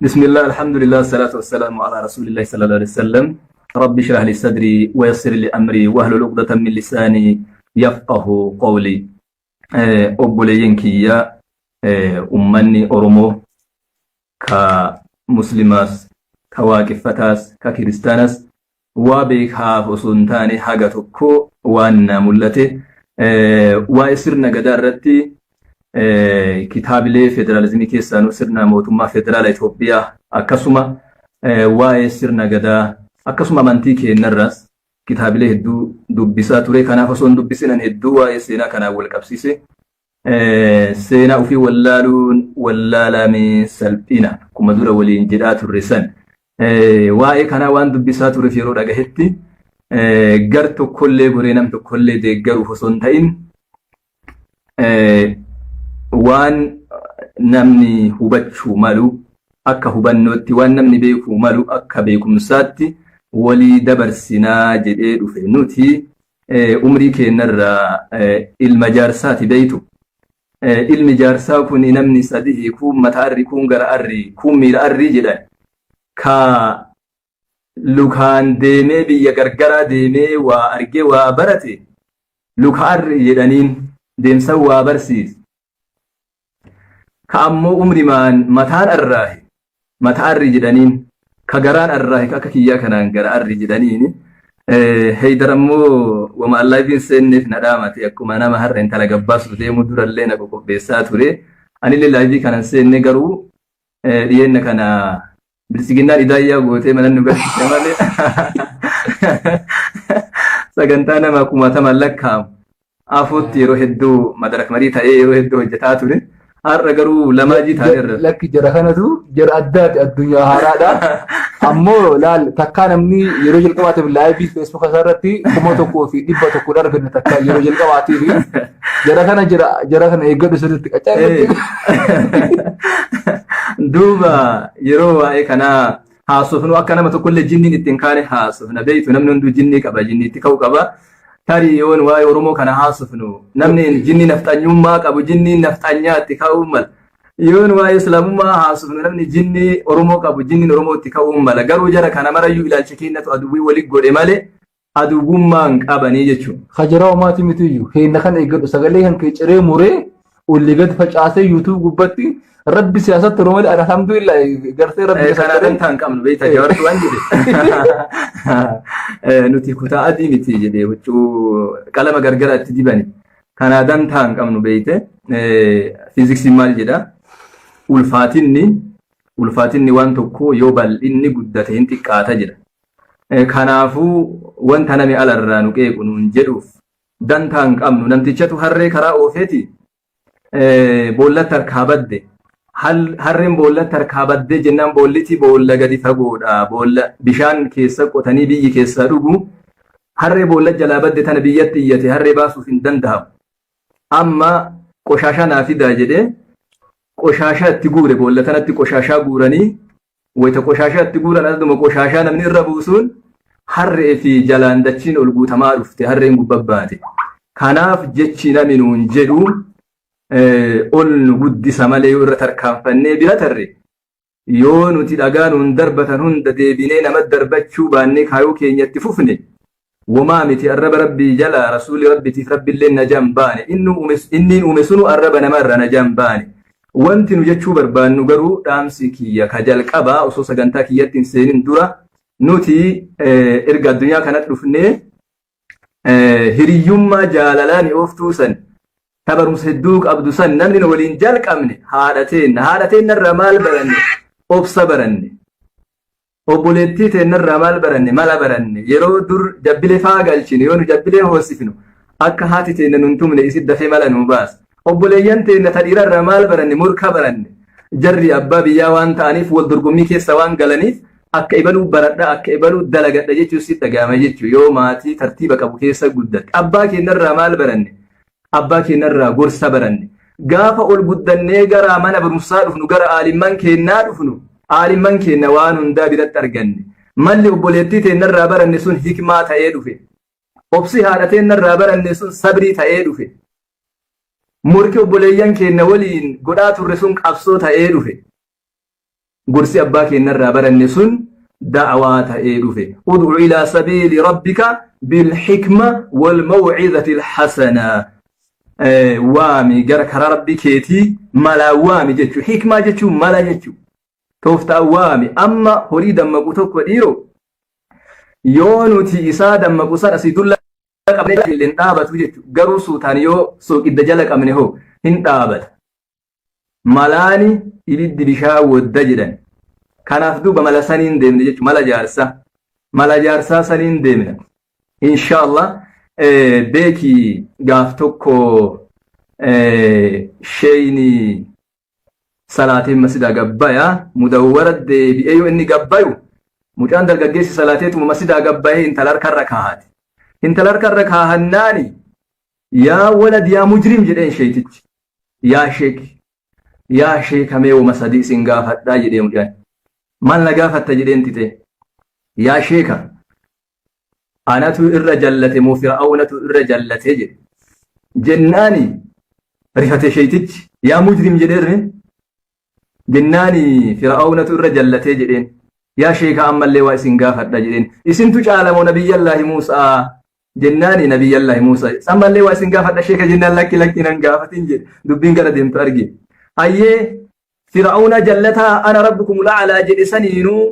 Bismillah, alhamdulillah, salatu wassalamu ala rasulillahi sallallahu alaihi wasallam. Rabbi shrah li sadri wa yassir li amri wahlul uqdatan min lisani yafqahu qawli. Obboleeyyan kiyya, ummanni Oromoo ka Muslimaas, ka Waaqeffataas, ka Kiristaanas, waa beekaaf osoo hin taane haga tokko waan na mul'ate waa'ee sirna gadaa irratti kitaabilee federaalizimii keessaanuu sirna mootummaa federaala Itoophiyaa, akkasuma waa'ee sirna gadaa, akkasuma amantii keenyarraas kitaabilee hedduu dubbisaa ture. Kanaaf osoo hin dubbisinan hedduu waa'ee seenaa kanaan wal qabsiise. Seenaa ofii wallaaluun wallaalamee salphina akkuma dura waliin jedhaa turre san. Waa'ee kanaa waan dubbisaa tureef yeroo dhagahetti gar tokkollee goree nam tokkollee deeggaruuf osoo hin ta'in, waan namni hubachuu malu akka hubannootti, waan namni beekuu malu akka beekumsaatti walii dabarsinaa jedhee dhufe. Nuti umrii keenyarraa ilma jaarsaati beeytu. Ilmi jaarsaa kun namni sadihi, kuun mata arri, kuun gara arri, kuun miila arrii jedhan. Ka lukaan deemee biyya gargaraa deemee waa argee waa barate luka arri jedhaniin, deemsan waa barsiisa. Ka ammoo umrimaan mataan arraahe mata arri jedhaniin, ka garaan arraahe akka kiyyaa kanaan gara arri jedhaniin. Heydar ammoo wama allaahiin seenneef na dhaamate, akkuma nama har'a intala gabbaasuuf deemuu durallee na qoqopheessaa ture. Anillee live kanan seenne garuu dhiyeenna kana bilisiginnaan idaayyaa gootee mana nu galchite malee sagantaa nama kumaataman lakkaa'amu afuutti yeroo hedduu madarak marii ta'ee yeroo hedduu hojjetaa ture. Har'a garuu lamaajii ta'eerra. Lakki, jara kanatu jara addaati, addunyaa haaraadha. Ammoo laal, takkaa namni yeroo jalqabaatiif live Facebook isaa irratti 1100 arganne, takkaa yeroo jalqabaatiif jara kana jara jara kana eeggadhu, sirriitti qacaarratti. Duuba yeroo waa'ee kanaa haasofnu akka nama tokkollee jinniin ittiin kaane haasofna. Beektu, namni hunduu jinnii qaba, jinnii itti ka'u qaba. Tarii yoon waa'ee Oromoo kana haasofnu namni jinnii nafxanyummaa qabu jinnii nafxanyaa itti ka'uu mala. Yoon waa'ee Islaamummaa haasofnu namni jinnii Oromoo qabu jinniin Oromoo itti ka'uu mala. Garuu jara kana marayyuu ilaalcha keenyatu aduwwii walitti godhe malee aduwwummaa hin qabanii jechuudha. Kajaraa homaatii miti iyyuu heenna kana eeggadhu, sagalee kan kee ciree muree olii gadi facaasee YouTube gubbatti rabbi siyaasatti yeroo malee, alhamdulillah, gartee rabbi Kanaa dantaa hin qabnu, beektaa, jawartu waan jedhe. Nuti kutaa adii miti jedhee, huccuu qalama gargara itti dibani. Kanaa dantaa hin qabnu, beekte. Fiiziksiin maal jedha? Ulfaatinni waan tokkoo yoo bal'inni guddate hin xiqqaata jedha. Kanaafuu wanta nami alarraa nu qeequ nuun jedhuuf dantaa hin qabnu. Namtichatu harree karaa oofeeti boollatti harkaa badde. Harreen boollatti harkaa baddee jennaan, boolliti boolla gadi fagoodha. Boolla bishaan keessa qotanii biyyi keessaa dhugu. Harree boolla jalaa badde tana biyyatti iyyate, harree baasuuf hin danda'amu. Amma qoshaashaa naa fidaa jedhee qoshaashaa itti guure. Boolla tanatti qoshaashaa guuranii, wayita qoshaashaa itti guuran, aduma qoshaashaa namni irra buusuun harree fi jalaan dachiin ol guutamaa dhufte, harreen gubbabbaate. Kanaaf jechi nami nuun jedhu ol nu guddisa malee yoo irra tarkaanfannee bira tarre, yoo nuti dhagaa nuun darbatan hunda deebinee nama darbachuu baannee kaayoo keenyatti fufne, womaa miti. Arraba rabbii jala rasuuli rabbitiif rabbiillee najaan baane, inni uume sunu arraba namarra najaan baane. Wanti nu jechuu barbaannu garuu, dhaamsi kiyya ka jalqabaa, osoo sagantaa kiyyatti hin seenin dura, nuti erga addunyaa kanatti dhufnee hiriyyummaa jaalalaa ni ooftuu san, ta barumsa hedduu qabdu san, namni nu waliin jalqabne haadha teenna. Haadha teennarraa maal baranne? Obsa baranne. Obboleettii teennarraa maal baranne? Mala baranne. Yeroo dur jabbilee faa galchine, yoo nu jabbilee hoosifnu, akka haati teenna nun tumne isit dafee mala nu baasa. Obboleeyyan teenna ta dhiirarraa maal baranne? Murka baranne. Jarri abbaa biyyaa waan ta'aniif, wal dorgommii keessa waan galaniif, akka ibaluu baradha, akka ibaluu dalagadha jechuun si dhaga'ama jechuudha yoo maatii tartiiba qabu keessa guddatte. Abbaa keenyarraa maal baranne? Abbaa keenyarraa gorsa baranne. Gaafa ol guddannee gara mana barumsaa dhufnu, gara aalimman keennaa dhufnu, aalimman keenya waan hundaa biratti arganne. Malli obboleettii teennarraa baranne sun hikmaa ta'ee dhufe. Obsi haadha teennarraa baranne sun sabrii ta'ee dhufe. Morki obboleeyyan keenya waliin godhaa turre sun qabsoo ta'ee dhufe. Gorsi abbaa keennarraa baranne sun da'waa ta'ee dhufe. Ud'u ilaa sabiili rabbika bilhikma wal maw'izati alhasanaa. Waami gara karaa rabbii keetii malaa waami jechuu. Hikmaa jechuun mala jechuu. Tooftaa waami. Amma horii dammaqu tokko dhiiroo yoo nuti isaa dammaqu san asii dulla qabne hin dhaabatu jechuudha. Garuu suutaan yoo sooqidda jala qabne hoo hin dhaabata. Malaani ibiddi bishaan wodda jedhan. Kanaaf duuba mala saniin deemne jechuudha. Mala jaarsaa. Mala jaarsaa saniin deemna. Inshaallah beeki gaaf tokko sheeyni salaateen masjidaa gabbaya mudawwara deebi'ee yoo inni gabbayu mucaan dargaggeessi salaateetuma masjidaa gabbayee intala harkarra kaahate. Intala harkarra kaahannaani yaa walad yaa mujrim jedheen sheeytichi. Yaa sheek yaa sheeka mee woma sadii isin gaafadhaa jedhee mucaan. Maal na gaafatta jedheen titee. Yaa sheeka anatu irra jallate moo fir'aawnatu irra jallate jedhe. Jennaani rifate sheeytichi yaa mujrim jedheerre jennaani fir'aawnatu irra jallatee jedheen. Yaa sheeka ammallee waa isin gaafadha jedheen. Isintu caala moo nabiyyallaahi Muusaa jennaani nabiyyallaahi Muusaa ammallee waa isin gaafadha sheeka jennaan lakki lakki nan gaafatin jedhe dubbiin gara deemtu arge. Hayyee Fir'aawna jallataa ana rabbukum la'alaa jedhe saniinuu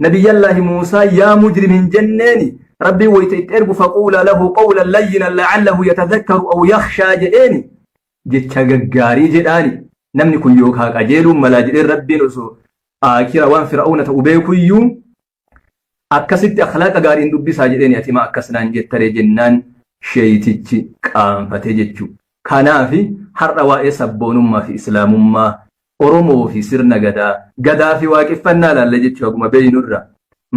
nabiyyallaahi Muusaa yaa mujrim hin jenneeni rabbiin wayita itti ergu faquula lahu qawlan layyinan la'allahu yatadhakkaru aw yakhshaa jedheeni jecha gaggaarii jedhaani namni kun yookaa qajeeluun malaa jedheen rabbiin osoo aakira waan fir'aawna ta'u beekuyyuu akkasitti akhlaaqa gaariin dubbisaa jedheeni ati maa akkas naan jettaree jennaan sheeytichi qaanfate jechuu. Kanaafi har'a waa'ee sabboonummaa fi islaamummaa Oromoo fi sirna gadaa, gadaa fi waaqeffannaa laalla jechuu haguma beeynurra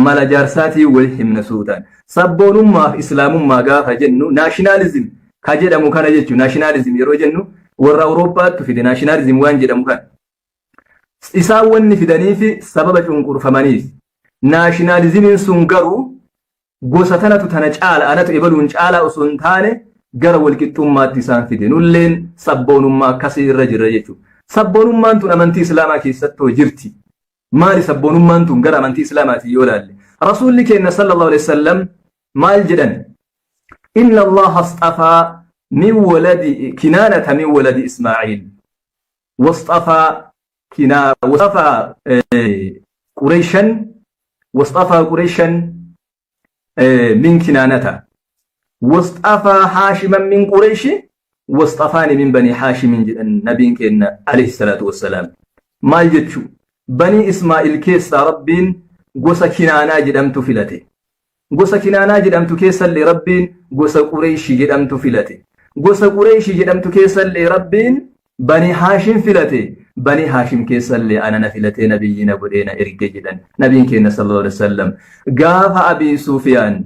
mala jaarsaatiin wal himna suutaan. Sabboonummaa fi islaamummaa gaafa jennu naashinaalizim ka jedhamu kana jechuu naashinaalizim yeroo jennu warra Awurooppaattu fide naashinaalizim waan jedhamu kana. Isaan wanni fidaniifi sababa cunqurfamaniif. Naashinaalizimiin sun garuu gosa tanatu tana caala anatu ebaluun caalaa osoo hin taane gara walqixxummaatti isaan fide. Nulleen sabboonummaa akkasii irra jirra jechuudha. Sabboonummaan tun amantii Islaamaa keessattoo jirti. Maali sabboonummaan tun gara amantii Islaamaatiin yoo ilaalle? Rasuulli keenya sallallahu alaihi wasallam maal jedhan? Inna Allaha astafaa min waladi kinaanata min waladi Ismaa'iil. Wasxafaa kinaa wasxafaa Qureeshan wasxafaa Qureeshan min kinaanata wasxafaa Haashiman min Qureeshi wasxafaani min banii Haashimin jedhan nabiin keenya alayhi salaatu wassalaam. Maal jechuu banii Ismaa'il keessaa Rabbiin gosa kinaanaa jedhamtu filate. Gosa Kinaanaa jedhamtu keessallee Rabbiin gosa Qureeyshi jedhamtu filate. Gosa Qureeyshi jedhamtu keessallee Rabbiin Banii Haashim filate. Banii Haashim keessallee ana na filatee nabiyyi na godhee na erge jedhan. Nabiin keenya sallallahu alaihi wasallam gaafa Abii Sufiyaan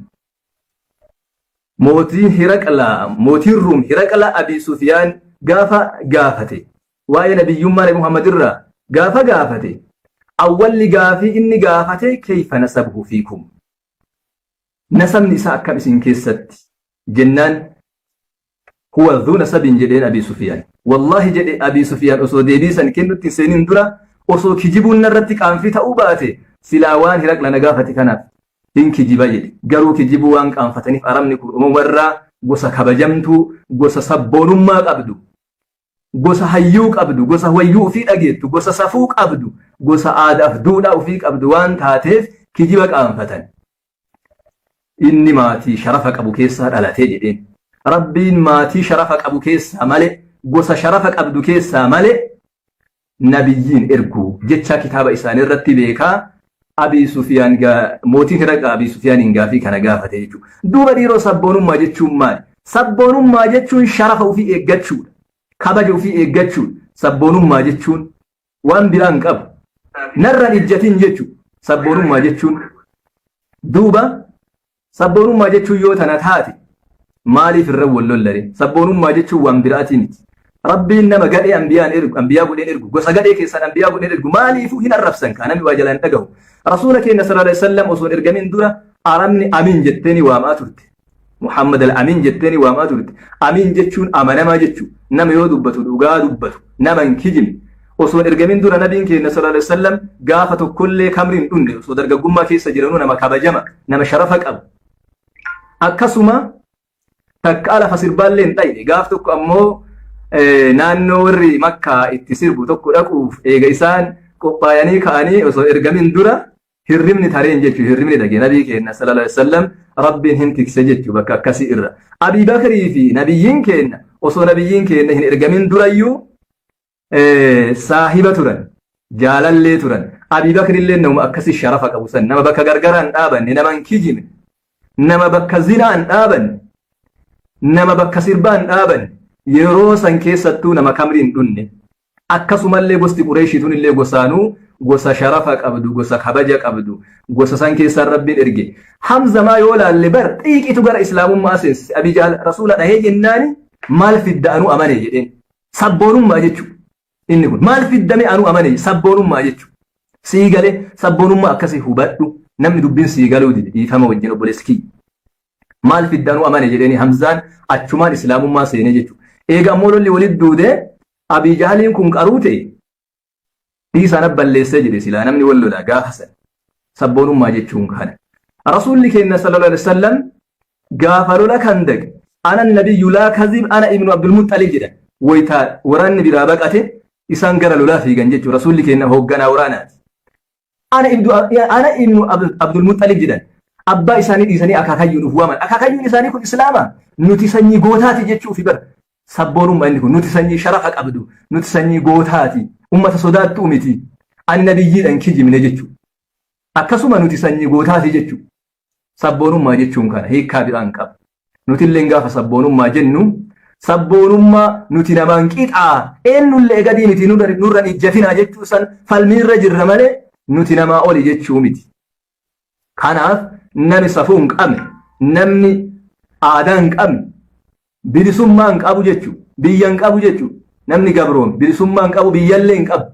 mootiin Hiraqlaa mootiin Ruum Hiraqlaa Abii Sufiyaan gaafa gaafate waa'ee nabiyyummaa Nabi Muhammad irraa gaafa gaafate awwalli gaafii inni gaafate keeyfa nasabuhu fiikum nasabni isaa akkam isin keessatti jennaan huwa dhuu nasabin jedheen Abii Sufiyaan wallaahi jedhe Abii Sufiyaan osoo deebii san kennutti hin seenin dura osoo kijibuun narratti qaanfii ta'uu baate silaa waan Hiraqla na gaafate kanaaf hin kijiba jedhe garuu kijibuu waan qaanfataniif arabni kun uumamarraa gosa kabajamtuu gosa sabboonummaa qabdu gosa hayyuu qabdu, gosa wayyuu ofii dhageettu, gosa safuu qabdu, gosa aadaaf duudhaa ofii qabdu waan taateef kijiba qaanfatan. Inni maatii sharafa qabu keessaa dhalatee jedheen. Rabbiin maatii sharafa qabu keessaa malee, gosa sharafa qabdu keessaa malee nabiyyiin ergu jechaa kitaaba isaanii irratti beekaa Abii Sufiyaan mootiin Hiraqa Abii Sufiyaaniin gaafii kana gaafate jechuudha. Duuba dhiiroo sabboonummaa jechuun maali? Sabboonummaa jechuun sharafa ofii eeggachuudha. Kabaja ofii eeggachuudha. Sabboonummaa jechuun waan biraa hin qabu. Narra hin ijjatin jechuudha. Sabboonummaa jechuun duuba Sabboonummaa jechuun yoo tana taate maaliif irra wal lollare? Sabboonummaa jechuun waan biraatii miti. Rabbiin nama gadhee anbiyaan ergu, anbiyaa godheen ergu, gosa gadhee keessaan anbiyaa godheen ergu maaliifuu hin arrabsan kaa namni waa jalaan dhagahu. Rasuula keenya sallallahu alaihi wasallam osoo hin ergamin dura arabni amin jetteeni waamaa turte. Muhammad al-Amin jetteeni waamaa turte. Amin jechuun amanamaa jechuu. Nama yoo dubbatu dhugaa dubbatu. Nama hin kijibne. Osoo hin ergamin dura nabiin keenya sallallahu alaihi wasallam gaafa tokkollee kamri hin dhunne osoo dargaggummaa keessa jiranuu nama kabajama nama sharafa qabu. Akkasuma takkaa lafa sirbaallee hin dhayne gaaf tokko ammoo naannoo warri makkaa itti sirbu tokko dhaquuf eega isaan qophaayanii ka'anii osoo ergamin dura hirribni tareen jechuun hirribni dhage nabii keenya sallallahu alaihi wasallam rabbiin hin tikse jechuu bakka akkasii irra. Abii Bakrii fi nabiyyiin keenya osoo nabiyyiin keenya hin ergamin durayyuu saahiba turan jaalallee turan. Abii Bakri illee nama akkasii sharafa qabu san nama bakka gargaraa hin dhaabanne nama hin kijibne nama bakka zinaa hin dhaabanne nama bakka sirbaa hin dhaabanne yeroo san keessattuu nama kamrii hin dhunne. Akkasumallee gosti Qureeshii tun illee gosaanuu gosa sharafa qabdu, gosa kabaja qabdu, gosa san keessaan Rabbiin erge. Hamzamaa yoo laalle bar xiiqitu gara Islaamummaa seensise. Abii Jahl Rasuula dhahee jennaani maal fidda anuu amane jedheen. Sabboonummaa jechuudha. Inni kun maal fiddame anuu amane sabboonummaa jechuudha. Sii galee sabboonummaa akkasii hubadhu namni dubbiin sii galuu dide dhiifama wajjin obboleessi kiyya. Maal fidda anuu amane jedheeni Hamzaan achumaan Islaamummaa seenee jechuudha. Eega ammoo lolli walitti duudee Abii Jahaliin kun qaruu ta'e dhiisaa na balleessee jedhe silaa namni wal lolaa gaafa san. Sabboonummaa jechuun kana. Rasuulli keenya sallallahu alaihi wasallam gaafa lola kan dage ana nabiyyu laa kazib ana ibnu Abdul Muxxalib jedhan. Waytaa waraanni biraa baqate isaan gara lolaa fiigan jechuudha. Rasuulli keenya hoogganaa waraanaati. Ana ibnu ana ibnu Abdul Muxxalib jedhan. Abbaa isaanii dhiisanii akaakayyuun uf waaman. Akaakayyuun isaanii kun Islaama. Nuti sanyii gootaati jechuufi bara. Sabboonummaa inni kun nuti sanyii sharafa qabdu. Nuti sanyii gootaati. Ummata sodaattuu miti. Ani nabiyyiidhaan kijibne jechuudha. Akkasuma nuti sanyii gootaati jechuudha. Sabboonummaa jechuun kana hiikkaa biraan qaba. Nutilleen gaafa sabboonummaa jennu sabboonummaa nuti namaan qixaa eenyullee gadii miti nurra ijjatinaa jechuu san falmiirra jirra malee nuti namaa oli jechuu miti. Kanaaf namni safuu hin qabne namni aadaa hin qabne bilisummaa hin qabu jechuu biyya hin qabu jechuu namni gabroome bilisummaa hin qabu biyyallee hin qabu.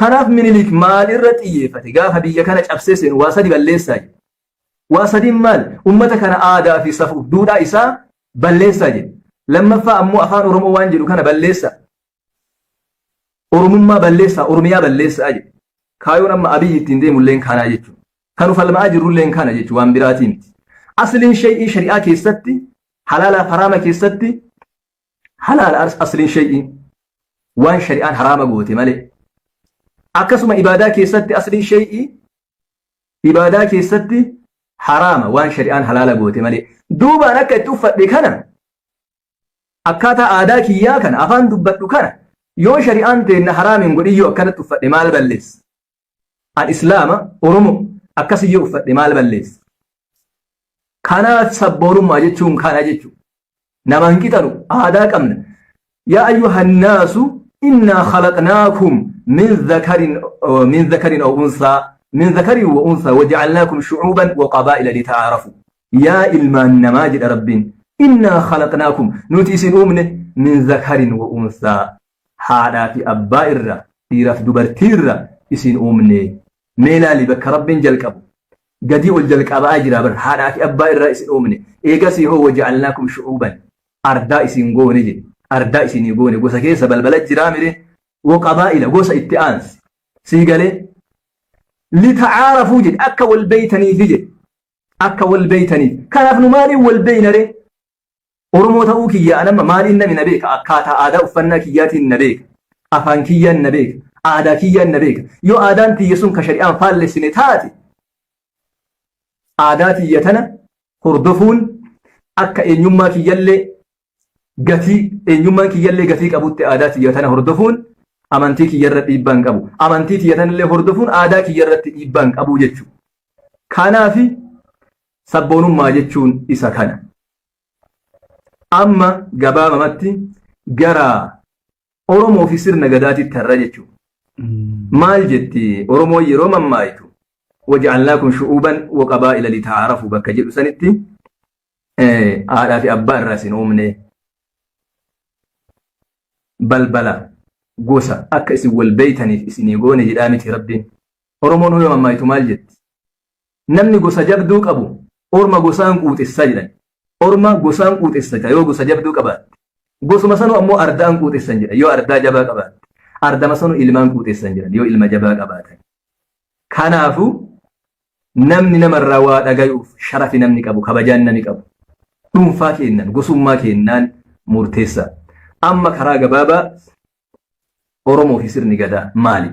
Kanaaf Minilik maalirra xiyyeeffate gaafa biyya kana cabsee seenu waa sadi balleessaa jedhe. Waa sadiin maal? Ummata kana aadaa fi safuuf duudhaa isaa balleessaa jedhe. Lammaffaa ammoo afaan Oromoo waan jedhu kana balleessaa. Oromummaa balleessaa, Oromiyaa balleessaa jedhe. Kaayoon amma Abiyyi ittiin deemulleen kanaa jechuudha. Kan falma'aa jirrulleen kana jechuudha waan biraatii miti. Asliin shay'ii shari'aa keessatti halaalaaf haraama keessatti halaala asliin shay'ii waan shari'aan haraama goote malee. Akkasuma ibaadaa keessatti asliin shay'ii ibaadaa keessatti haraama waan shari'aan halaala goote malee. Duubaan akka itti uffadhe kana akkaataa aadaa kiyyaa kana afaan dubbadhu kana yoo shari'aan teenna haraam hin godhin yoo akkanatti uffadhe maal balleessa? An Islaama Oromo akkasii yoo uffadhe maal balleessa? Kanaaf sabboonummaa jechuun kana jechuudha. Namaan qixanu aadaa qabna. Yaa ayyuhannaasu innaa khalaqnaakum min dhakarin min dhakarin aw unsaa min dhakarin wa unsaa waja'alnaakum shu'uuban wa qabaa'ila lita'aarafu. Yaa ilmaan namaa jedha Rabbiin innaa khalaqnaakum nuti isin uumne min dhakarin wa unsaa haadhaa fi abbaa irraa dhiiraaf dubartii irraa isin uumne. Mee laali bakka Rabbiin jalqabu gadii ol jalqabaa jira bar haadhaa fi abbaa irraa isin uumne eegasii hoo waja'alnaakum shu'uuban ardaa isin goone jedhe ardaa isinii goone gosa keessa balbala jiraa mire waqabaa'ila gosa itti aansi sii galee lita'aarafuu jedhe akka wal beeytaniifi jedhe akka wal beeytaniif kanaaf nu maaliin wal beeynare Oromoo ta'uu kiyya anamma maaliin nami na beeka akkaataa aadaa uffannaa kiyyaatiin na beeka afaan kiyyaan na beeka aadaa kiyyaan na beeka yoo aadaan tiyya sun ka shari'aan faallessine taate aadaa tiyya tana hordofuun akka eenyummaa kiyyallee gatii eenyummaan kiyyallee gatii qabutti aadaa tiyya tana hordofuun amantii kiyyarra dhiibbaa hin qabu amantii tiyya tanallee hordofuun aadaa kiyyarratti dhiibbaa hin qabu jechuudha. Kanaafi sabboonummaa jechuun isa kana. Amma gabaabamatti gara Oromoo fi sirna gadaatitti har'a jechuudha. Maal jetti Oromoon yeroo mammaayitu waja'alnaakum shu'uuban wa qabaa'ila lita'aarafu bakka jedhu sanitti haadhaa fi abbaa irraa isin uumne balbala gosa akka isin wal beeytaniif isinii goone jedhaa miti Rabbiin. Oromoon yoo mammaayitu maal jetti? Namni gosa jabduu qabu orma gosaan quuxessa jedhan. Orma gosaan quuxessa yoo gosa jabduu qabaatte. Gosuma sanuu ammoo ardaan quuxessan jedha yoo ardaa jabaa qabaatte. Ardama sanu ilmaan quuxessan jiran yoo ilma jabaa qabaatan. Kanaafuu namni namarraa waa dhagayuuf sharafi namni qabu, kabajaan namni qabu, dhuunfaa keennan, gosummaa keennaan murteessa. Amma karaa gabaabaa Oromoo fi sirni Gadaa maali?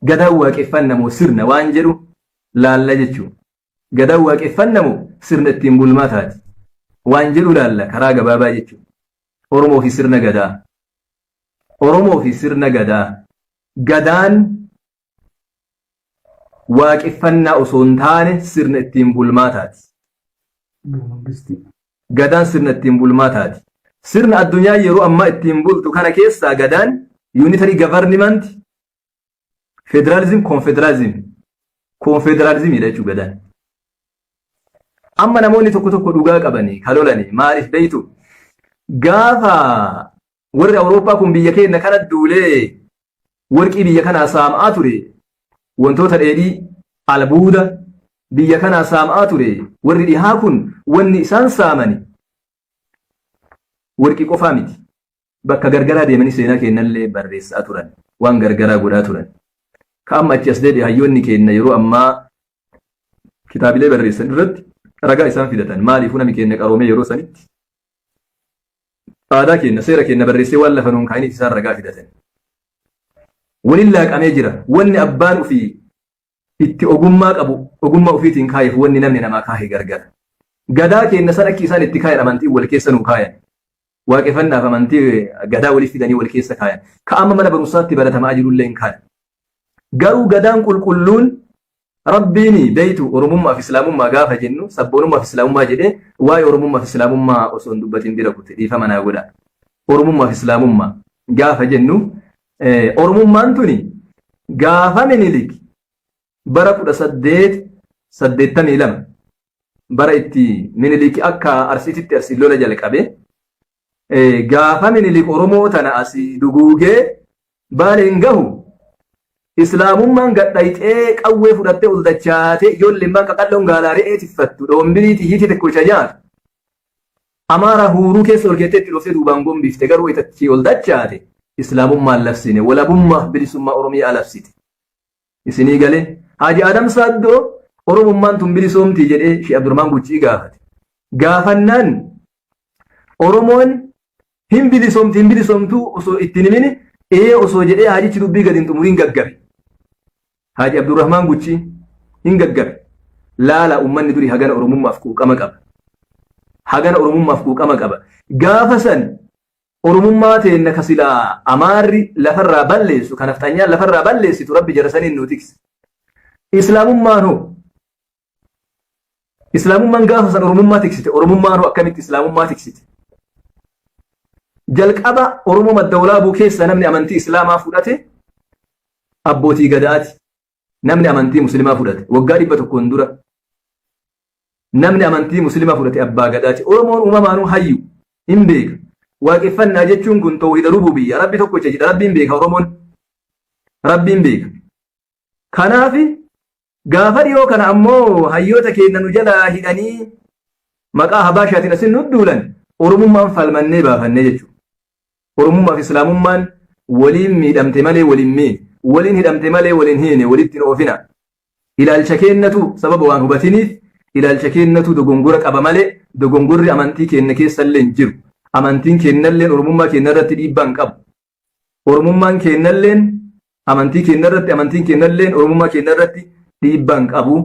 Gadaan waaqeffanna moo sirna waan jedhu laalla jechuudha. Gadaan waaqeffanna moo sirna ittiin bulmaataati? Waan jedhu laalla karaa gabaabaa jechuudha. Oromoo fi sirna Gadaa. Oromoo fi sirna Gadaa. Gadaan waaqeffannaa osoo hin taane sirna ittiin bulmaataati. Gadaan sirna ittiin bulmaataati. Sirna addunyaa yeroo ammaa ittiin bultu kana keessaa Gadaan unitary government, federalism, confederalism. Confederalismidha jechuudha Gadaan. Amma namoonni tokko tokko dhugaa qabanii kalolanii maaliif beeytu? Gaafa warri Awurooppaa kun biyya keenya kana duulee warqii biyya kanaa saam'aa ture, wantoota dheedhii albuuda biyya kanaa saam'aa ture, warri dhihaa kun wanni isaan saamani warqii qofaa miti. Bakka gargaraa deemanii seenaa keenyallee barreessaa turan, waan gargaraa godhaa turan. Ka amma achi as deebi'e hayyoonni keenya yeroo ammaa kitaabilee barreessan irratti ragaa isaan fidatan. Maaliifuu nami keenya qaroomee yeroo sanitti aadaa keenya, seera keenya barreessee waan lafa nuun kaa'iniif isaan ragaa fidatan. Waliin laaqamee jira. Wanni abbaan ofii itti ogummaa qabu ogummaa ofiitiin kaa'eef wanni namni namaa kaahe gargara. Gadaa keenya san akki isaan itti kaayan amantii wal keessa nuu kaayan. Waaqeffannaaf amantii Gadaa waliif fidanii wal keessa kaayan. Ka amma mana barumsaatti baratamaa jirullee hin kaayan. Garuu Gadaan qulqulluun Rabbiin beeytu Oromummaa fi Islaamummaa gaafa jennu, sabboonummaa fi Islaamummaa jedhee waa'ee Oromummaa fi Islaamummaa osoo hin dubbatin bira kute, dhiifama naa godha. Oromummaa fi Islaamummaa gaafa jennu, Oromummaan tuni gaafa Minilik bara 1882, bara itti Minilik akka Arsiititti Arsii lola jalqabe, gaafa Minilik Oromoo tana asii duguugee Baaleen gahu, Islaamummaan gadhayxee qawwee fudhattee ol dachaatee, ijoolleen qaqalloon gaalaa re'ee tiffattu dhoombirii xiyyiitii tokkicha nyaatu Amaara huuruu keessa ol keettee itti dhooftee duubaan gombifte. Garuu itatti ol dachaate Islaamummaan labsine, walabummaa bilisummaa Oromiyaa labsite. Isinii galee Haaji Adam Saaddoo Oromummaan tun bilisoomtii jedhee Shee Abdurrahmaan Guccii gaafate. Gaafannaan Oromoon hin bilisoomti hin bilisoomtuu osoo ittiin himini, ee osoo jedhee haajichi dubbii gadi hin xumuriin gaggabe. Haaji Abdurrahmaan Guccii hin gaggabe. Laala, uummanni durii hagana Oromummaaf quuqama qaba. Hagana Oromummaaf quuqama qaba. Gaafa san Oromummaa teenna ka silaa Amaarri lafarraa balleessu, kan nafxanyaan lafarraa balleessitu, Rabbi jara saniin nu tikse. Islaamummaan hoo? Islaamummaan gaafa san Oromummaa tiksite. Oromummaan hoo akkamitti Islaamummaa tiksite? Jalqaba Oromoo Madda Walaabuu keessa namni amantii Islaamaa fudhate abbootii Gadaati. Namni amantii Musliimaa fudhate waggaa 100n dura namni amantii Musliimaa fudhate abbaa Gadaati. Oromoon uumamaanuu hayyu hin beeka. Waaqeffannaa jechuun kun tawhida rububiyya, Rabbi tokkicha jedha. Rabbiin beeka Oromoon. Rabbiin beeka. Kanaaf gaafa dhiyoo kana ammoo hayyoota keenya nu jalaa hidhanii maqaa Habaashaatiin asin nu duulan, Oromummaan falmannee baafannee jechuudha. Oromummaa fi Islaamummaan waliin miidhamte malee waliin miine, waliin hidhamte malee waliin hiine, walitti hin oofina. Ilaalcha keennatu sababa waan hubatiniif ilaalcha keennatu dogongora qaba malee dogongorri amantii keenya keessa illee hin jiru. Amantiin keenyallee Oromummaa keenya irratti dhiibbaa hin qabu. Oromummaan keenyalleen amantii keenya irratti, amantiin keenyalleen Oromummaa keenya irratti dhiibbaa hin qabu.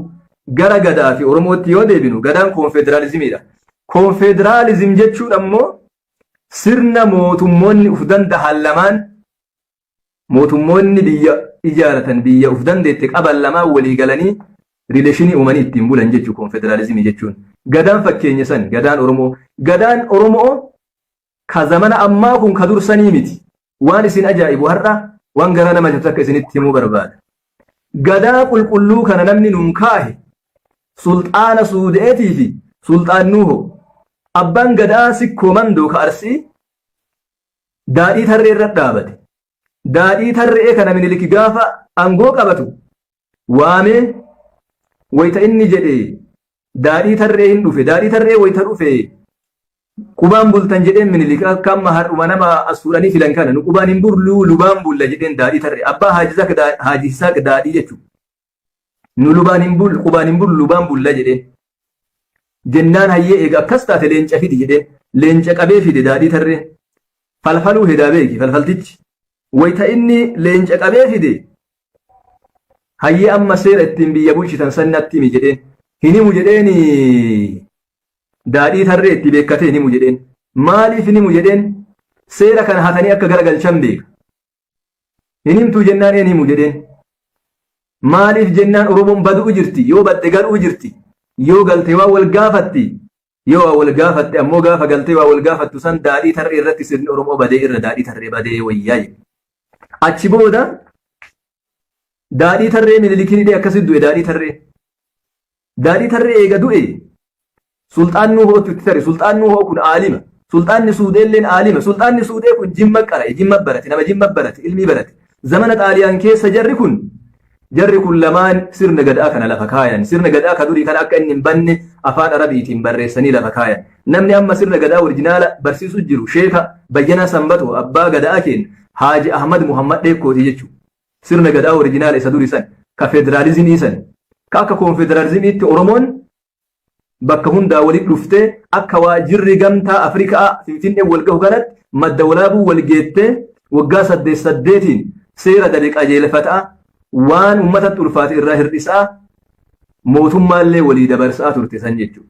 Gara Gadaa fi Oromootti yoo deebinu, Gadaan koonfederaalizimiidha. Koonfederaalizim jechuun ammoo sirna mootummoonni uf danda'an lamaan, mootummoonni biyya ijaaratan, biyya uf dandeette qaban lamaan walii galanii relation uumanii ittiin bulan jechuu koonfederaalizimii jechuun. Gadaan fakkeenya san Gadaan Oromoo. Gadaan Oromoo ka zamana ammaa kun ka dursanii miti. Waan isin ajaa'ibu, har'a waan garaa nama nyaatu akka isinitti himuu barbaada. Gadaa qulqulluu kana namni nuun kaahe Sulxaana Suudeetii fi Sulxaan Nuuhoo. Abbaan Gadaa Sikkoo Mandoo ka Arsii daadhii tarree irra dhaabate. Daadhii tarree kana Minilik gaafa aangoo qabatu waamee wayita inni jedhe daadhii tarree hin dhufe. Daadhii tarree wayita dhufe Qubaan bultan jedheen Minilik akka amma har'uma nama as fuudhanii filan kana nu qubaan hin bulluu lubaan bulla jedheen Daadhii Tarree abbaa Haaji Isaaq Daadhii jechuudha. Nu lubaan hin bullu qubaan hin bullu lubaan bulla jedheen. Jennaan hayyee eega akkas taate leenca fidi jedheen. Leenca qabee fide Daadhii Tarree. Falfaluu hedaa beeki falfaltichi. Wayita inni leenca qabee fide hayyee amma seera ittiin biyya bulchitan san natti himi jedheen. Hin himu jedheen Daadhii Tarree itti beekkatee hin himu jedheen. Maaliif hin himu jedheen? Seera kana hatanii akka garagalchan beeka. Hin himtuu jennaan een himu jedheen. Maaliif jennaan Oromoon badu'u jirti, yoo badde gal'uu jirti, yoo galte waa wal gaafatti, yoo waa wal gaafatte ammoo gaafa galtee waa wal gaafattu san Daadhii Tarree irratti sirni Oromoo badee irra Daadhii Tarree badee wayyaa jedhe. Achi booda Daadhii Tarree Minilikiin hidhee akkasitti du'e Daadhii Tarree. Daadhii Tarree eega du'e Sulxaan Nuuhootu itti tare. Sulxaan Nuuhoo kun aalima. Sulxaanni Suudeelleen aalima. Sulxaanni Suudee kun Jimma qara'e, Jimma barate, nama Jimma barate, ilmii barate. Zamana Xaaliyaan keessa jarri kun lamaan sirna gadaa kana lafa kaayan. Sirna gadaa ka durii kana akka inni hin banne afaan Arabiitiin barreessanii lafa kaayan. Namni amma sirna gadaa orijinaala barsiisuu jiru Sheeka Bayyanaa Sanbatoo abbaa gadaa keenya Haaji Ahmad Muhammad Dheekkooti jechuudha. Sirna gadaa orijinaala isa durii san ka federaalizimii san ka akka koonfederaalizimiitti Oromoon bakka hundaa walitti dhuftee akka waajjirri Gamtaa Afrikaa Finfinnee wal gahu kanatti Madda Walaabuu wal geettee waggaa saddeet saddeetiin seera dabe qajeelfataa, waan uummatatti ulfaate irraa hir'isaa, mootummaallee walii dabarsaa turte san jechuudha.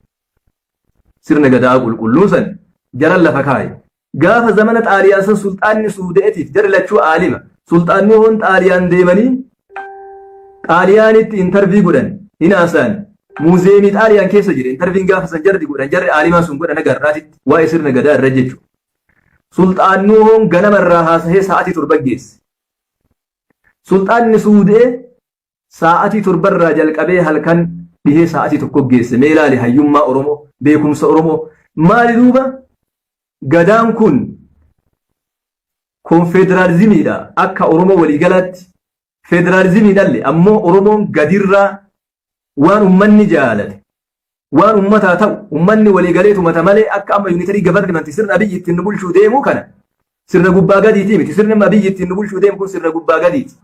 Sirna gadaa qulqulluu san jaran lafa kaaye. Gaafa zamana Xaaliyaan san sulxaanni Suudeetiif jarri lachuu aalima. Sulxaan Nuhoon Xaaliyaan deemanii Xaaliyaanitti interview godhan hin haasa'an. Muuzeemii Xaaliyaan keessa jira. Interview'n gaafa san jarri godhan, jarri aalimaa sun godhan agarraatitti waa'ee sirna gadaa irra jechuudha. Sulxaan Nuhoon ganama irraa haasahee sa'aatii 7 geesse. Sulxaanni Suudee sa'aatii 7rraa jalqabee halkan dhihee sa'aatii 1 geesse. Mee ilaali hayyummaa Oromoo, beekumsa Oromoo. Maali duuba? Gadaan kun koonfederaalizimiidha akka Oromoo waliigalaatti. Federaalizimiidhalle ammoo Oromoon gadirraa waan ummanni jaalate, waan ummataa ta'u, ummanni waliigalee tumata malee akka amma unitary government sirna Abiyyi ittiin nu bulchuu deemuu kana sirna gubbaa gadiitii miti. Sirni amma Abiyyi ittiin nu bulchuu deemu kun sirna gubbaa gadiiti.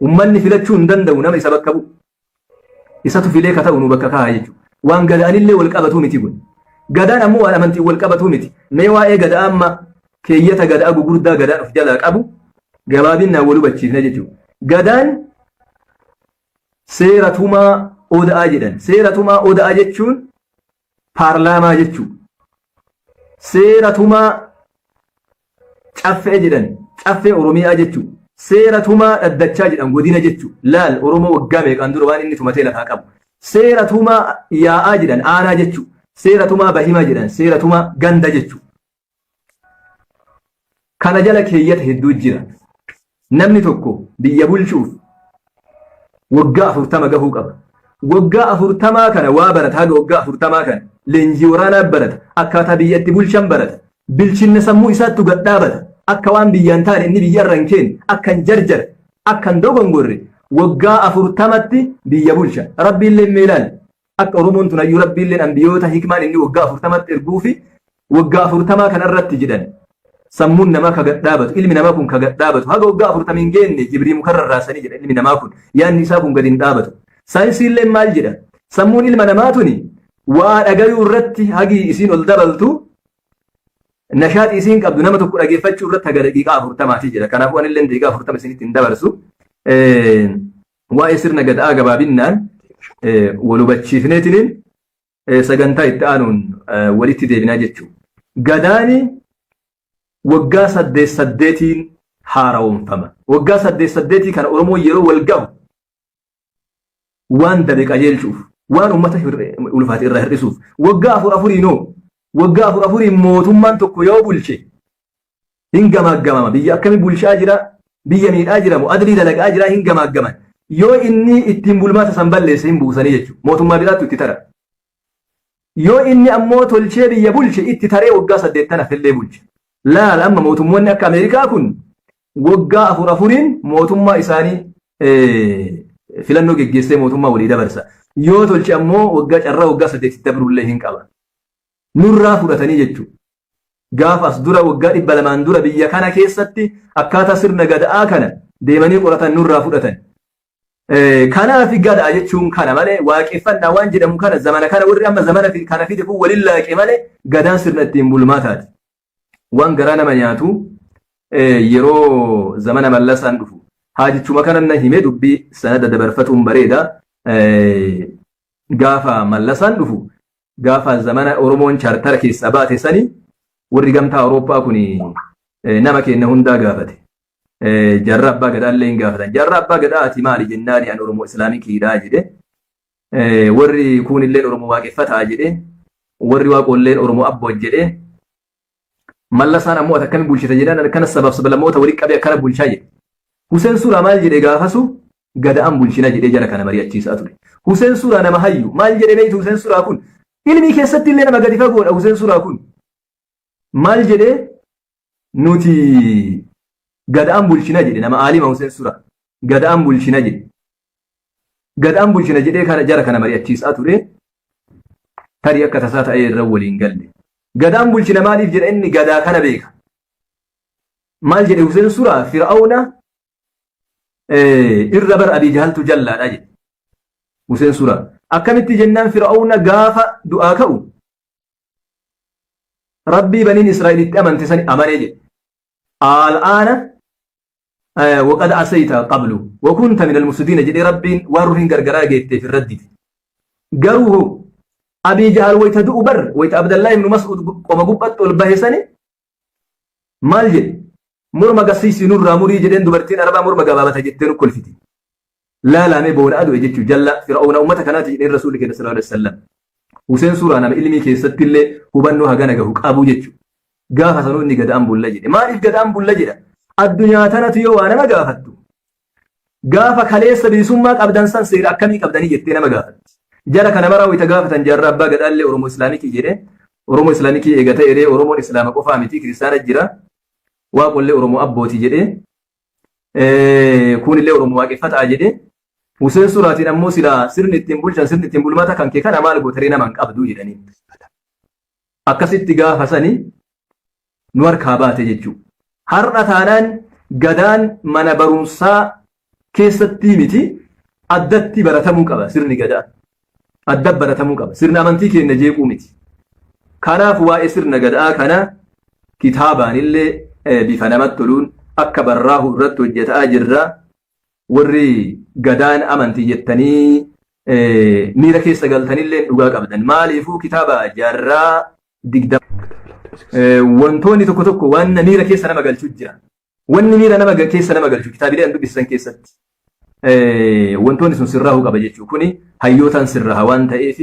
Ummanni filachuu hin danda'u nama isa bakka bu'u. Isatu filee ka ta'u nu bakka kaa'a jechuudha. Waan gadaanillee wal qabatuu miti kun. Gadaan ammoo waan amantiin wal qabatuu miti. Mee waa'ee gadaa amma keeyyata gadaa gugurdaa gadaan of jalaa qabu gabaabinnaan wal hubachiifna jechuudha. Gadaan seera tumaa oda'aa jedhan. Seera tumaa oda'aa jechuun paarlaamaa jechuudha. Seera tumaa caffee jedhan, caffee Oromiyaa jechuudha. Seera tumaa dhaddachaa jedhan, godina jechuudha. Laal Oromoo waggaa meeqaan dura waan inni tumatee lafaa qabu. Seera tumaa yaa'aa jedhan, aanaa jechuudha. Seera tumaa bahimaa jedhan, seera tumaa ganda jechuudha. Kana jala keeyyata hedduu jira. Namni tokko biyya bulchuuf waggaa 40 gahuu qaba. Waggaa 40 kana waa barata, haga waggaa 40 kana leenjii waraanaa barata, akkaataa biyya itti bulchan barata, bilchinna sammuu isaattu gad dhaabata, akka waan biyyaan taane inni biyya irra hin keenne, akka hin jarjare, akka hin dogongorre waggaa 40tti biyya bulcha. Rabbiillee mee ilaali. Akka Oromoon tun hayyuu Rabbiilleen ambiyoota hikmaan inni waggaa 40tti erguu fi waggaa 40 kana irratti jedhan sammuun namaa ka gad dhaabatu, ilmi namaa kun ka gad dhaabatu haga waggaa 40 hin geenne jibrii mukarra raasanii jedha, ilmi namaa kun yaadni isaa kun gad hin dhaabatu. Saayinsiilleen maal jedha? Sammuun ilma namaa tuni waa dhagayuu irratti hagi isiin ol dabaltu, nashaaxi isiin qabdu nama tokko dhageeffachuu irratti haga daqiiqaa 40ti jedha. Kanaafuu anillee daqiiqaa 40 isinitti hin dabarsu. Waa'ee sirna gadaa gabaabinnaan wal hubachiifneetiniin sagantaa itti aanuun walitti deebinaa jechuudha. Gadaani waggaa saddeet saddeetiin haara'oomfama. Waggaa saddeet saddeetii kana Oromoon yeroo wal gahu waan dabe qajeelchuuf, waan uummata ulfaate irraa hir'isuuf, waggaa afur afuriinoo, waggaa afur afuriin mootummaan tokko yoo bulche hin gamaaggamama. Biyya akkamii bulchaa jira, biyya miidhaa jira moo adlii dalagaa jira hin gamaaggaman. Yoo inni ittiin bulmaata san balleesse hin buusanii jechuudha. Mootummaa biraattu itti tara. Yoo inni ammoo tolchee biyya bulche itti taree waggaa saddeettan hafillee bulche. Laal amma mootummoonni akka Ameerikaa kun waggaa afur afuriin mootummaa isaanii filannoo geggeessee mootummaa walii dabarsa. Yoo tolche ammoo waggaa carraa waggaa 8tti dabrullee hin qaba. Nurraa fudhatanii jechuudha. Gaafa as dura waggaa 200n dura biyya kana keessatti akkaataa sirna gada'aa kana deemanii qoratan nurraa fudhatan. Kanaaf gadaa jechuun kana malee waaqeffannaa waan jedhamu kana zamana kana warri amma zamana kana fide kun waliin laaqe malee gadaan sirna ittiin bulmaataati. Waan garaa nama nyaatu yeroo zamana Mallasaan dhufu haajichuma kana na hime dubbii sanada dabarfatuun bareeda. Gaafa Mallasaan dhufu gaafa zamana Oromoon chaartara keessaa baate sani warri gamtaa Awurooppaa kun nama keenya hundaa gaafate. Jaarraa abbaa gadaa illee hin gaafatan. Jaarraa abbaa gadaa ati maali jennaani an Oromoo Islaamikiidha jedhe. Warri kuunilleen Oromoo waaqeffataa jedhe. Warri waaqoolleen Oromoo abboo jedhe. Mallasaan ammoo ati akkami bulchita jedhan akkana sabaaf sablammoota walitti qabee akkana bulchaa jedhe. Huseen Suuraa maal jedhe gaafasu gada'an bulchina jedhee jara kana mari'achiisaa ture. Huseen Suuraa nama hayyu maal jedhe beektu Huseen Suuraa kun ilmii keessatti illee nama gadi fagoodha Huseen Suuraa kun. Maal jedhee nuti gada'an bulchina jedhe nama aalima Huseen Suuraa gada'an bulchina jedhe. Gada'an bulchina jedhee kana jara kana mari'achiisaa ture. Tarii akka tasaa ta'ee irra waliin galle. Gadaan bulchina maaliif jedha inni gadaa kana beeka. Maal jedhe Huseen Suuraa Fir'aawna irra bar Abii Jahaltu jallaadha jedhe. Huseen Suuraa akkamitti jennaan Fir'aawna gaafa du'aa ka'u Rabbii baniin Israa'elitti amante sani amanee jedhe. Al'aana waqad asayta qablu wa kunta minal mufsidiina jedhee Rabbiin waan ruhiin gargaraa geetteef irra dide. Garuu hoo Abii Jahal wayta du'u bar wayta Abdallaa ibnu Mas'ud qoma gubbatti ol bahe sani maal jedhe morma gasiisi nurraa murii jedheen dubartiin Arabaa morma gabaabata jettee nu kolfiti. Laalaamee boona du'e jechuun jalla Fir'aawna uummata kanaati jedheen Rasuulli keenya sallallahu alaihi wasallam. Huseen Suuraa nama ilmii keessatti illee hubannoo hagana gahu qabu jechuudha. Gaafa sanuu inni gadaan bulla jedhe. Maaliif gadaan bulla jedha? Addunyaa tanatu yoo waa nama gaafattu. Gaafa kaleessa bilisummaa qabdan san seera akkamii qabdanii jettee nama gaafatti. Jara kana maraa wayita gaafatan jaarraa abbaa gadaallee Oromoo Islaamikii jedhe. Oromoo Islaamikii eega ta'e Oromoon Islaama qofaa miti kiristaana jira. Waaqollee Oromoo abbooti jedhe. Kuunillee Oromoo waaqeffataa jedhe. Huseen Suuraatiin ammoo silaa sirni ittiin bulchan sirni ittiin bulmaata kan kee kana maal gootaree nama hin qabdu jedhanii. Akkasitti gaafa sani nu harkaa baate jechuudha. Har'a taanaan gadaan mana barumsaa keessatti miti addatti baratamuu qaba sirni gadaa. Adda baratamuu qaba. Sirna amantii keenya jeequu miti. Kanaaf waa'ee sirna gadaa kana kitaabaan illee bifa namatti toluun akka barraahu irratti hojjetaa jirra. Warri gadaan amantii jettanii miira keessa galtanillee dhugaa qabdan. Maaliifuu kitaaba jaarraa 20. Wantoonni tokko tokko waan miira keessa nama galchu jira. Wanni miira nama keessa nama galchu kitaabilee an dubbisan keessatti. Wantoonni sun sirraahuu qaba jechuudha. Kuni hayyootaan sirraaha waan ta'eef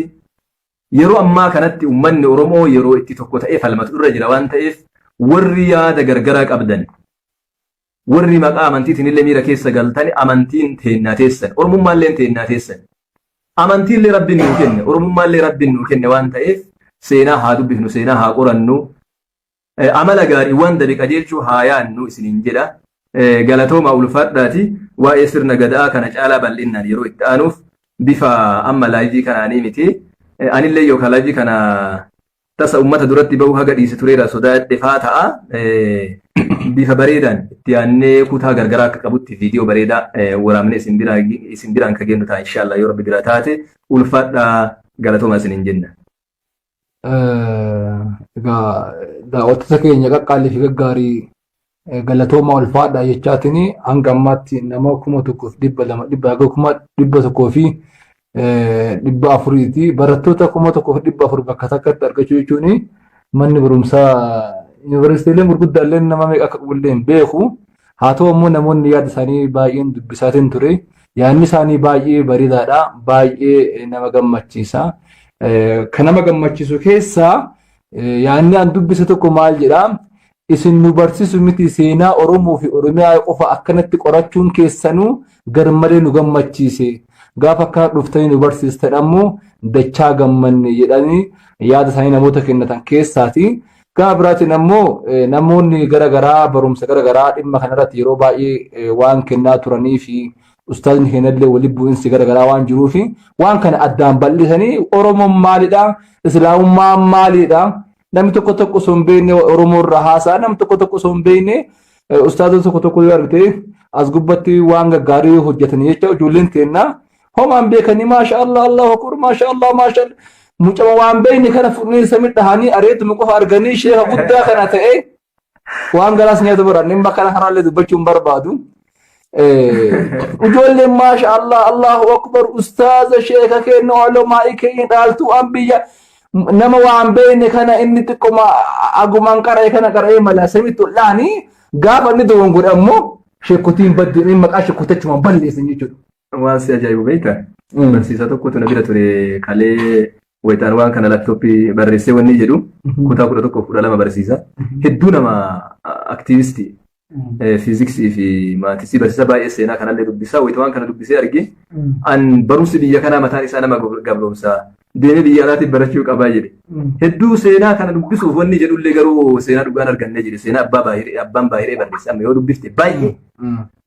yeroo ammaa kanatti uummanni Oromoo yeroo itti tokko ta'ee falmatu irra jira waan ta'eef warri yaada gargaraa qabdan warri maqaa amantiitiin illee miira keessa galtani amantiin teennaa teessan Oromummaallee teennaa teessan amantiillee rabbiin nuu kenne Oromummaallee rabbiin nuu kenne waan ta'eef seenaa haa dubbifnu seenaa haa qorannu amala gaarii waan dabe qajeelchuu haa yaannu isiniin jedha. Galatoomaa ulfaadhaati waa'ee sirna gadaa kana caalaa bal'innaan yeroo itti aanuuf bifa amma live kanaanii miti. Anillee yookaan live kana tasa uummata duratti bahu haga dhiise tureera sodaadhe faa ta'a. Bifa bareedaan itti aannee kutaa gargaraa akka qabutti viidiyoo bareedaa waraabnee isin biraan ka geennu ta'a inshaallah yoo rabbi bira taate ulfaadhaa galatoomaa isiniin jenna. Egaa daawwattoota keenya qaqqaalii fi gaggaarii galatoomaa ulfaadhaa jechaatiin hanga ammaatti nama 1200 dhibba haga 1400ti. Barattoota 1400 bakka takkatti argachuu jechuun manni barumsaa yuunivarsiitiileen gurguddaallee nama meeqa akka qabullee hin beeku. Haa ta'u immoo namoonni yaada isaanii baay'een dubbisaatiin ture. Yaadni isaanii baay'ee bareedaadha. Baay'ee nama gammachiisa. Kan nama gammachiisu keessaa yaadni an dubbise tokko maal jedhaa? Isin nu barsiisu miti seenaa Oromoo fi Oromiyaa qofa akkanatti qorachuun keessanuu garmalee nu gammachiise. Gaafa akkana dhuftanii nu barsiistan ammoo dachaa gammanne jedhanii yaada isaanii namoota kennatan keessaati. Gama biraatiin ammoo namoonni gara garaa barumsa gara garaa dhimma kanarratti yeroo baay'ee waan kennaa turanii fi Ustaazni keenyallee walitti bu'insi garaagaraa waan jiruufi waan kana addaan bal'isanii Oromoon maalidha? Islaamummaan maalidha? Namni tokko tokko osoo hin beekne Oromoo irraa haasa'a. Namni tokko tokko osoo hin beekne ustaazota tokko tokko yoo argite as gubbatti waan gaggaarii hojjetanii jecha ijoolleen teennaa homaan beekanii, maasha Allah, Allahu akbar, maasha Allah, maasha Allah. Mucama waan beekne kana fudhanii samii dhahanii areetuma qofa arganii sheeka guddaa kana ta'e waan galaas nyaatu baran dhimma kana kanallee dubbachuu hin barbaadu. Ijoolleen maasha Allah, Allahu akbar, ustaaza sheeka keenya, olomaa'ii keenya, dhaaltuu an biyya nama waan beekne kana inni xiqqoma agumaan qara'e kana qara'ee mala samitti ol dhahanii gaafa inni dogongore ammoo sheekotiin baddeen maqaa sheekotachumaan balleessan jechuudha. Waan si ajaa'ibu beektaa? Barsiisaa tokkotu na bira ture kalee wayitaan waan kana laptopii barreessee wanni jedhu, kutaa 11, 12 barsiisa. Hedduu nama activistii fiiziksii fi mathsii barsiisa, baay'ee seenaa kanallee dubbisaa. Wayita waan kana dubbisee arge, an barumsi biyya kanaa mataan isaa nama gabroomsaa, deemee biyya alaatiif barachuu qabaa jedhe. Hedduu seenaa kana dubbisuuf wanni jedhullee garuu seenaa dhugaan argannee jedhe. Seenaa abbaa baay'ee abbaan baay'ee barreesse amma yoo dubbifte baay'ee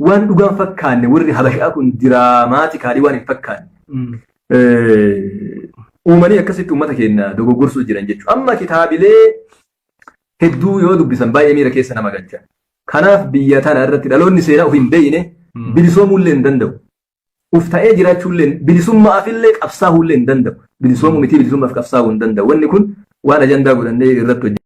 waan dhugaan fakkaanne, warri habashaa kun dramatically waan hin fakkaanne uumanii akkasitti uummata keenya dogoggorsuu jiran jechuudha. Amma kitaabilee hedduu yoo dubbisan baay'ee miira keessa nama galcha. Kanaaf biyya tana irratti dhaloonni seenaa of hin beekne bilisoomuullee hin danda'u. Uf ta'ee jiraachuullee, bilisummaafillee qabsaa'uullee hin danda'u. Bilisoomuu miti, bilisummaaf qabsaa'uu hin danda'u. Wanni kun waan ajandaa godhannee irratti hojjennu.